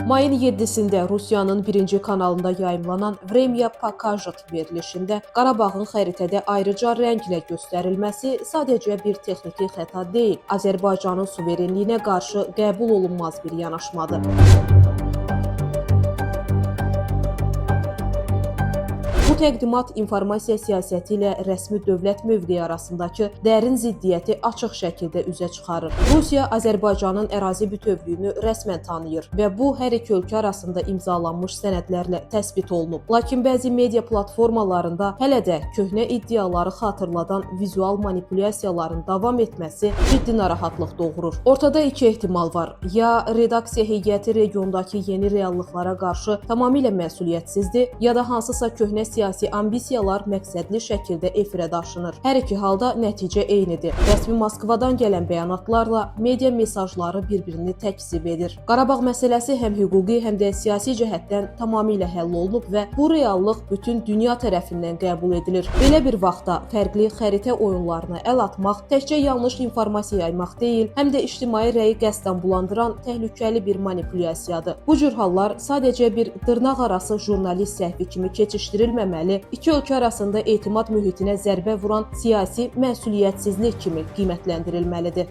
Mayın 7-sində Rusiyanın birinci kanalında yayımlanan Vremya Pokajit verilişində Qarabağın xəritədə ayrıca rənglə göstərilməsi sadəcə bir texniki xəta deyil, Azərbaycanın suverenliyinə qarşı qəbul olunmaz bir yanaşmadır. Bu təqdimat informasiya siyasəti ilə rəsmi dövlət mövqeyi arasındakı dərin ziddiyyəti açıq şəkildə üzə çıxarır. Rusiya Azərbaycanın ərazi bütövlüyünü rəsmən tanıyır və bu hər iki ölkə arasında imzalanmış sənədlərlə təsbit olunub. Lakin bəzi media platformalarında hələ də köhnə iddiaları xatırladan vizual manipulyasiyaların davam etməsi ciddi narahatlıq doğurur. Ortada iki ehtimal var. Ya redaksiya heyəti regiondakı yeni reallıqlara qarşı tamamilə məsuliyyətsizdir, ya da hansısa köhnə siyasi ambisiyalar məqsədli şəkildə efirə daşınır. Hər iki halda nəticə eynidir. Rəsmi Moskvadan gələn bəyanatlarla media mesajları bir-birini təkzib edir. Qarabağ məsələsi həm hüquqi, həm də siyasi cəhətdən tamamilə həll olunub və bu reallıq bütün dünya tərəfindən qəbul edilir. Belə bir vaxtda fərqli xəritə oyunlarına əl atmaq təkcə yanlış informasiya yaymaq deyil, həm də ictimai rəyi qəsdən bulandıran təhlükəli bir manipulyasiyadır. Bu cür hallar sadəcə bir dırnaqarası jurnalist səhvi kimi keçişdirilməməli, iki ölkə arasında etimad mühitinə zərbə vuran siyasi məsuliyyətsizlik kimi qiymətləndirilməlidir.